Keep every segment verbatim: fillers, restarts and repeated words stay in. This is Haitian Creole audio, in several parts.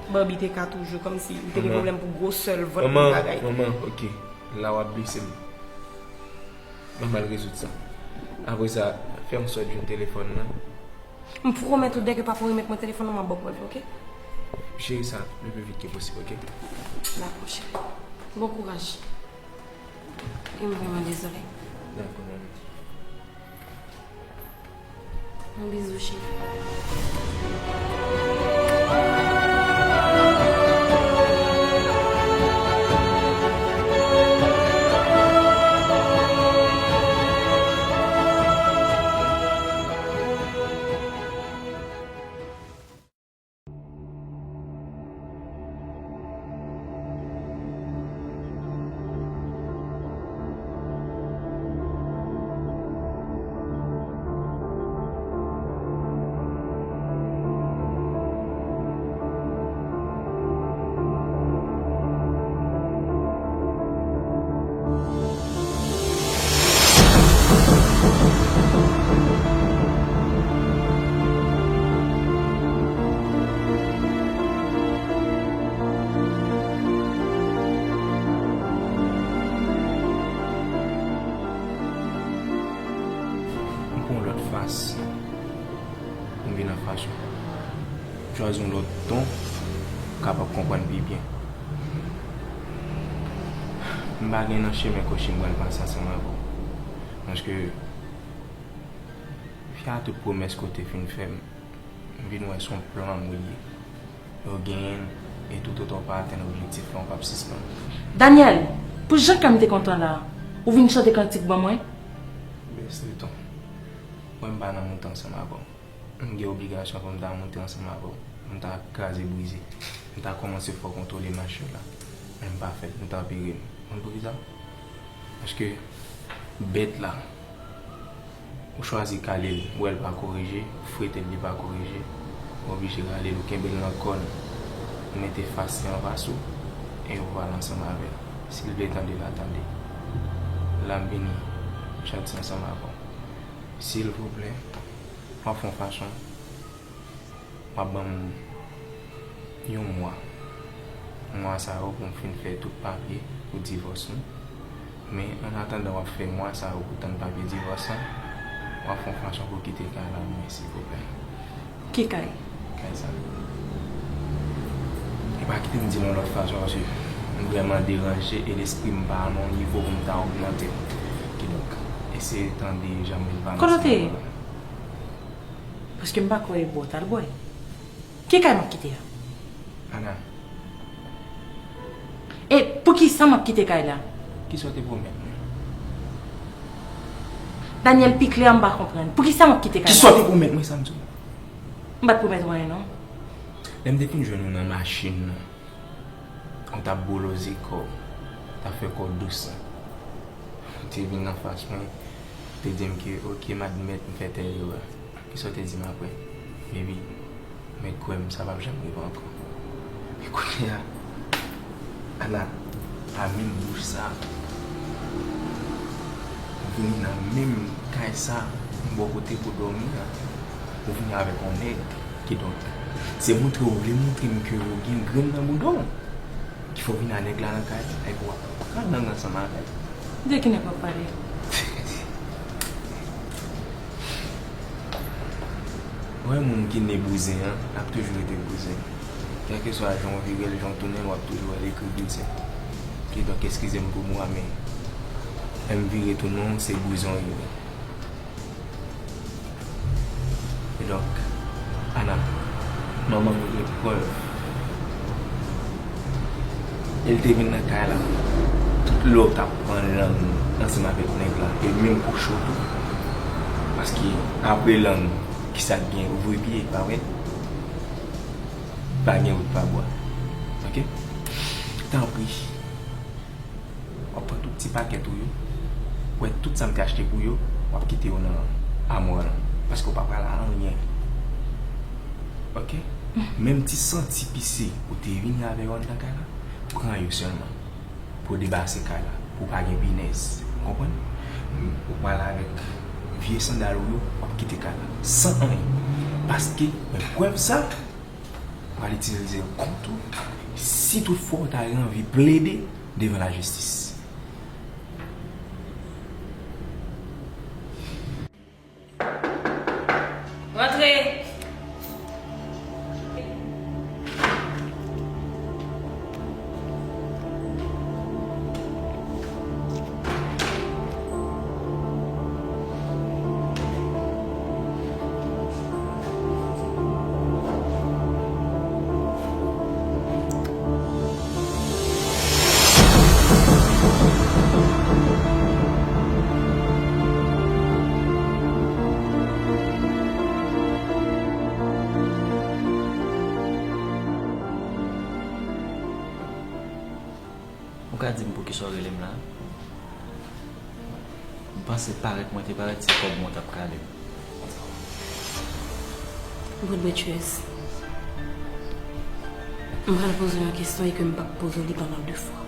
Barbie te ka toujou, kòmsi ou te gen pwoblèm pou gwosè l, vant li, bagay. Manman, manman, ok. La w ap blese m. Ban m al rezoud sa. Apre sa, fè yon sòt jwenn telefòn nan. M pwomèt ou, dèke papa w remèt mwen telefòn nan, m ap ba w pran l, ok? Jere sa le pli vit ke posib, ok? Dakò, cheri. Bon kouraj. E m vrèman dezole. Dakò, manmi. Yon bizou, cheri. M pran yon lòt fas. M vin anfas ou. M chwazi yon lòt ton pou w kapab konprann pi byen. M pa gen nan chemen kòchi m pral pase ansanm avè w. Paske, fè a tout pwomès ke w te fin fè m, m vin wè se yon plan m ou ye. Yo genyen l, e toutotan w pa atenn objektif lan, w p ap sispann. Daniel, pou jan kè m te kontan la, ou vin chante kantik ban mwen? Bès Triton, mwen m pa nan moute ansanm avè w. M gen obligasyon pou m ta moute ansanm avè w, pou m ta kraze brize. M ta kòmanse fè w kontwole machin la. Men m pa fè l, m tanpere m. Konn poukisa? Paske bèt la, ou chwazi kale l, ou wè l pa korije, ou frete l, li pa korije, ou oblije rale l, ou kenbe l nan kò l, ou mete fas li anfas ou, e ou pale ansanm avè l. Si l vle tande l, l a tande. La m vini chante ansanm avè w. Silvouplè, w ap fè yon fason, w ap ban m yon mwa. Mwa sa yo pou m fin fè tout papye pou divòs nou. Men, annatandan w ap fè mwa sa yo pou tann papye divòs lan, w ap fè yon fason pou w kite kay la pou mwen, silvouplè. Ki kay? Kay sa. E pa kite m di l yon lòt fason, paske m vrèman deranje e lespri m pa nan yon nivo pou m ta ogmante. Kidonk, eseye tande jan m vin pale ansanm avè w la. Kote w te ye? Paske m pa kwè e bwè w t al bwè. Ki kay m ap kite a? Ana. E poukisa m ap kite kay la? Kisa w te pwomèt mwen? Daniel, pi klè, m pa konprann. Poukisa m ap kite kay la? Kisa w te pwomèt mwen, sa m di w? M pa t pwomèt w anyen, non. Lè m te fin jwenn ou nan machin nan, ou t ap bouloze kò w, t ap fè kò w dous. Ou te vin anfas mwen, ou te di m ke, oke, m admèt m fè tèl erè. Kisa w te di m apre? Baby, mèt kwè m, sa p ap janm rive ankò. Men kounye a, Ana, a menm bouch sa, ou vini nan menm kay sa, m bò kote pou dòmi a, ou vini avèk yon nèg. Kidonk, se montre w vle montre m ke ou gen grenn nan bouda w, ki fè w vin a nèg la nan kay la, epi w ap pran lang ansanm avè l. De ki nèg w ap pale? Ou wè moun ki ne bouzen an, l ap toujou rete bouzen. Kèlkeswa jan w vire l, jan w tounen l, w ap toujou wè l ekri bouzen. Kidonk, eskize m pou mo a, men lè m vire tounen w, se bouzen w ye. Kidonk, Ana, manman m gen prèv. E l te vin nan kay la. Tout lè w t ap pran lang ansanm avèk nèg la, e menm kouche w tou. Paske apre lang, kisa k gen? Ouvri pye, pa vre? Pa gen wout pa bwa. Oke? Tanpri. W ap pran tout ti pakèt ou yo. W wè tout sa m te achte pou yo, w ap kite yo nan amwa lan. Paske w pa pral a anyen. Oke? Menm ti santi pise ou te vini avè yo anndan kay la, pran yo sèlman. Pou w debase kay la, pou w pa gen pinèz. Ou konprann? Ou pral avèk vye sandal ou yo, w ap kite kay la. San anyen. Paske, men prèv sa, Pral itilize l kont ou si tout fwa w ta gen anvi plede devan lajistis. Rantre! Ou ka di m poukisa w rele m la? M panse parèt mwen te parèt se kòb mwen w t ap kale m. Bon, Matthews, m pral poze w yon kesyon e ke m p ap poze w li pandan de fwa.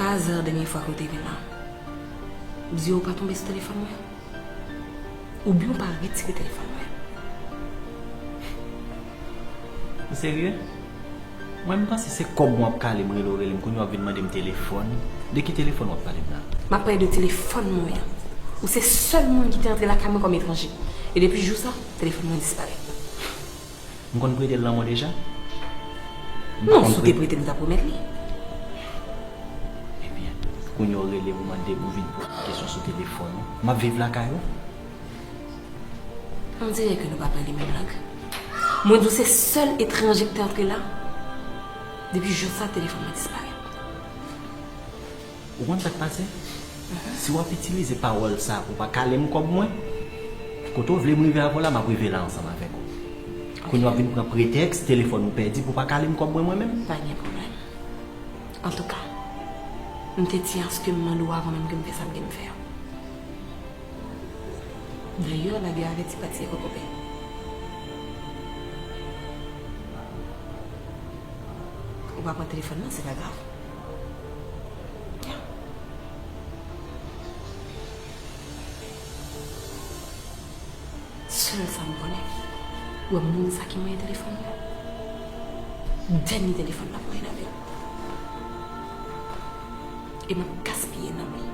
Pa aza dènye fwa ke w te vin la, m di w ou pa tonbe sou telefòn mwen? Oubyen w pa retire telefòn mwen? Ou serye? Mwen, m panse se kòb mwen w ap kale m, rele w rele m, kounye a w ap vin mande m telefòn. De ki telefòn w ap pale m la? M ap pale de telefòn mwen an. Ou se sèl moun ki te antre lakay mwen kòm etranje. E depi jou sa, telefòn mwen disparèt. M konn prete l nan men w deja? Non, si w te prete l, m t ap remèt li. Ebyen, kounye a w rele m, ou mande m, ou vin poze kesyon sou telefòn ou. M ap viv lakay ou. On dirè ke nou pa pale menm lang. Mwen di w se sèl etranje ki te antre la. Depi jou sa, telefòn mwen disparèt. Ou konn sa k pase? Si w ap itilize pawòl sa pou w pa kale m kòb mwen, kote w vle m rive avè w la, m ap rive la ansanm avèk ou. Kounye a w ap vin pran pretèks telefòn ou pèdi pou w pa kale m kòb mwen, mwen menm. Pa gen pwoblèm. Antouka, m te di aske m mande w avan menm ke m fè sa m gen m fè a. Dayè, lagè avèti pati e kokobe. Ou pa pran telefòn nan, se pa grav. Ya. Sèl sa m konnen, ou wè moun sa ki manyen telefòn mwen, dènye telefòn l ap manyen nan vi l. E m ap gaspiye nanm li.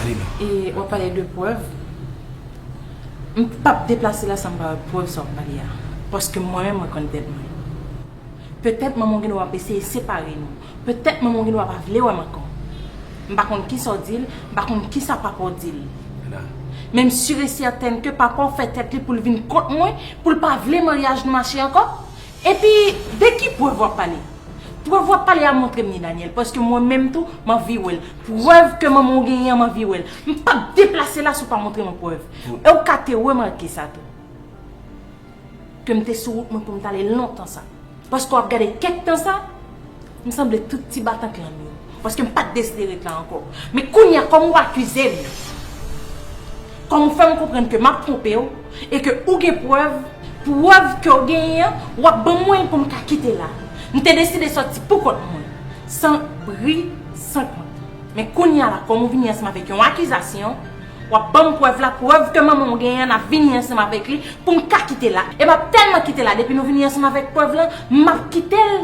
Ale non. E w ap pale de prèv? M p ap deplase la san m pa wè prèv sa w ap pale a. Paske mwen menm, mwen konn tèt mwen. Petèt manman w gen dwa ap eseye separe nou. Petèt manman w gen dwa pa vle wè m ankò. M pa konn kisa w di l, m pa konn kisa papa w di l. Ana. Men m si e sètèn ke papa w fè tèt li pou l vin kont mwen, pou l pa vle maryaj nou mache ankò. Epi, de ki prèv w ap pale? Prèv w ap pale a montre m ni Daniel, paske mwen menm tou, m anvi wè l. Prèv ke manman w genyen an, m anvi wè l. M p ap deplase la si w pa montre mwen prèv. E w ka te remake sa tou. Ke m te sou wout mwen pou m t ale lontan sa. Paske w ap gade kèk tan sa, m sanble tout ti batan klanm yo. Paske m pa t deside ret la ankò. Men kounye a, kòm ou akize m, kòm ou fè m konprann ke m ap twonpe w, e ke ou gen prèv, prèv ke w genyen an, w ap ban m mwayen pou m ka kite la. M te deside sòti pou kont mwen, san bri, san kont. Men kounye a la, kòm ou vini ansanm avèk yon akizasyon, w ap ban m prèv la, prèv ke manman w genyen an, n ap vini ansanm avèk li pou m ka kite la. E m ap tèlman kite la, depi nou vini ansanm avèk prèv lan, m ap kite l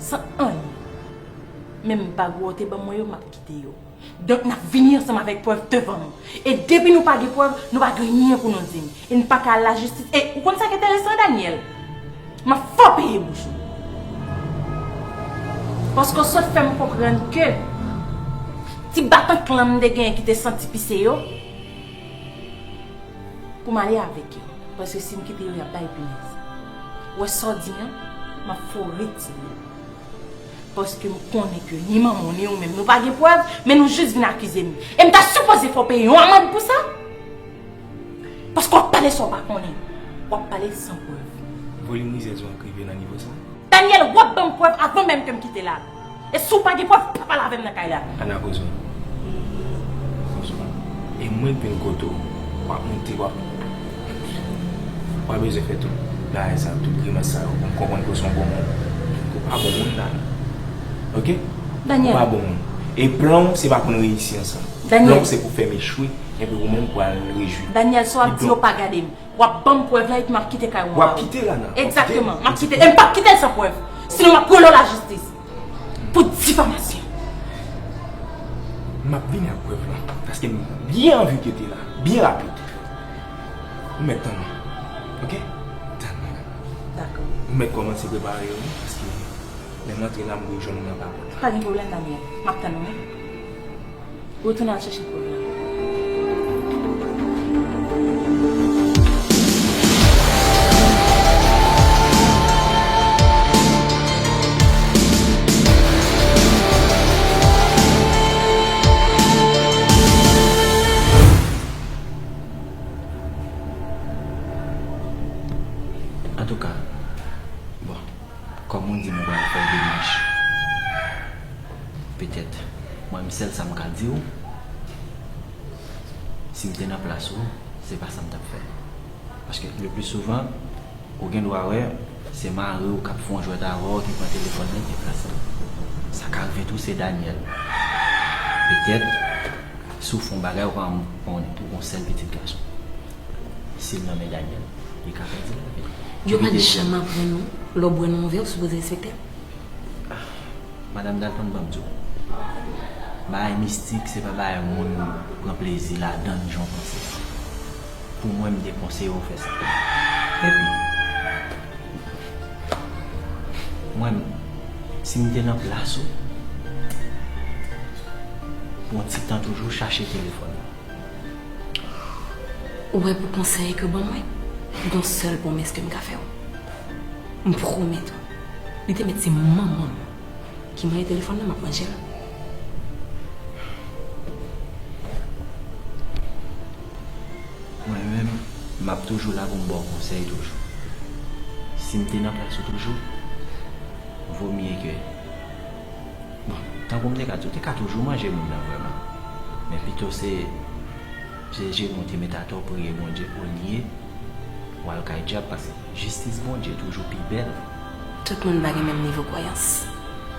san anyen. Menm bag ou te ban mwen yo, m ap kite yo. Donk, n ap vini ansanm avèk prèv devan nou. E depi nou pa gen prèv, nou pa gen anyen pou nou di m. E n pa ka al lajistis. E ou konn sa k enteresan, Daniel? M ap fè w peye bouch ou. Paske w sot fè m konprann ke ti batan klanm m te genyen ki te santi pise yo, pou m ale avèk yo. Paske si m kite yo, y ap bay pinèz. Ou wè sa w di an, m ap fè w retire l. Paske m konnen ke ni manman w, ni ou menm, nou pa gen prèv, men nou jis vin akize m. E m ta sipoze fè w peye yon amann pou sa? Paske w ap pale sa w pa konnen. W ap pale san prèv. Volim rizèz ou an k rive nan nivo sa? Daniel, w ap ban m prèv avan menm ke m kite la. E si w pa gen prèv, pa pale avè m nan kay la. Ana, poze w. Poze w. E mwen k vin kote w. W ap monte, w ap Ou pa bezwen fè tout bagay sa, tout grimas sa yo pou m konprann ke w se yon bon moun. Ke w pa bon moun, Dani. Oke? Daniel. Ou pa bon moun. E plan w, se pa pou n reyisi ansanm. Daniel. Plan w, se pou fè m echwe, epi ou menm pou al rejwi. Daniel, sa w ap di yo pa gade m. W ap ban m prèv la, epi m ap kite kay ou an. W ap kite, Lana. Egzakteman. M ap kite. E m p ap kite l san prèv. Sinon, m ap rele w lajistis. Pou difamasyon. M ap vini ak prèv la. Paske m byen anvi ke w te la. Byen rapid. Ou mèt tann mwen. Oke? Tann mwen. Dakò. Ou mèt kòmanse prepare yo, wi, paske lè m antre la, m dwe jwenn ou nan papòt la. Pa gen pwoblèm, Daniel. M ap tann ou, wi. Retounen al chèche prèv la. Antouka, bon, kòm ou di m ou pral fè demach, petèt, mwen menm sèl sa m ka di w, si m te nan plas ou, se pa sa m t ap fè. Paske le pli souvan, ou gen dwa wè, se mari w k ap fè yon jwèt avè w ki pran telefòn nan, ki deplase l. Sa ka rive tou, se Daniel. Petèt, si w fè yon bagay, ou ka pran yon, yon sèl pitit gason. Si l nan men Daniel, li ka pèdi lavi l. Yo pa t janm aprann ou, lè w bwè nan yon vè, ou sipoze respekte l? Madanm Dalton, ban m di w. Bagay mistik, se pa bagay moun pran plezi ladan l jan w panse a. Pou mwen, m dekonseye w fè sa. Epi, mwen, si m te nan plas ou, pou yon ti tan toujou, chache telefòn nan. Ou wè, pou konsèy ke w ban mwen, gon sèl pwomès ke m ka fè w. M pwomèt ou, li te mèt se manman m ki manyen telefòn nan, m ap manje l. Mwen menm, m ap toujou la pou m ba w konsèy toujou. Si m te nan plas ou toujou, vo mye ke, bon, tankou m te ka di w, te ka toujou manje moun nan vrèman. Men pito se, se jenou w te met atè w priye Bondye olye w al kay dyab, paske jistis Bondye toujou pi bèl. Tout moun pa gen menm nivo kwayans.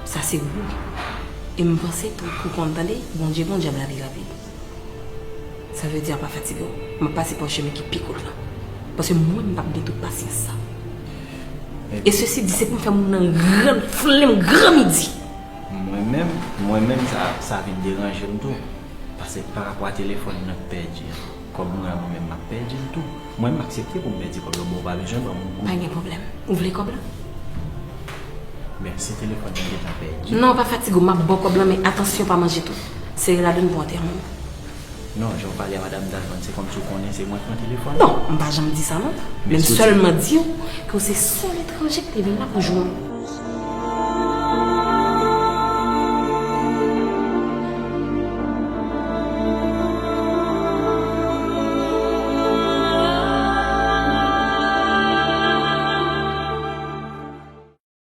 Sa se ou. E m panse tou, ou konn tande, Bondye gon dyab lavi rapid. Sa vle di a pa fatige w. M ap pase pa yon chemen ki pi kout la. Paske mwen, m p ap gen tout pasyans sa. E sesi di, se pou m fè moun nan rann flenm gran midi. Mwen menm, mwen menm, sa, sa vin deranje m tou. Paske pa rapò a telefòn nan k pèdi an, kòb mwen an, mwen menm, m ap pèdi l tou. Mwen, m aksepte pou m pèdi kòb la, bon, ou pa bezwen ban m goud. Pa gen pwoblèm. Ou vle kòb la? Men si telefòn nan gentan pèdi. Non, pa fatige w, m ap ba w kòb la, men atansyon, pa manje tout. Sere ladann pou antèman. Non, jan w pale a madanm Dalton, se kòmsi w konnen se mwen k pran telefòn nan. Non, m pa janm di sa non. Men m sèlman di w ke w se sèl etranje ki te vin la pou jwenn.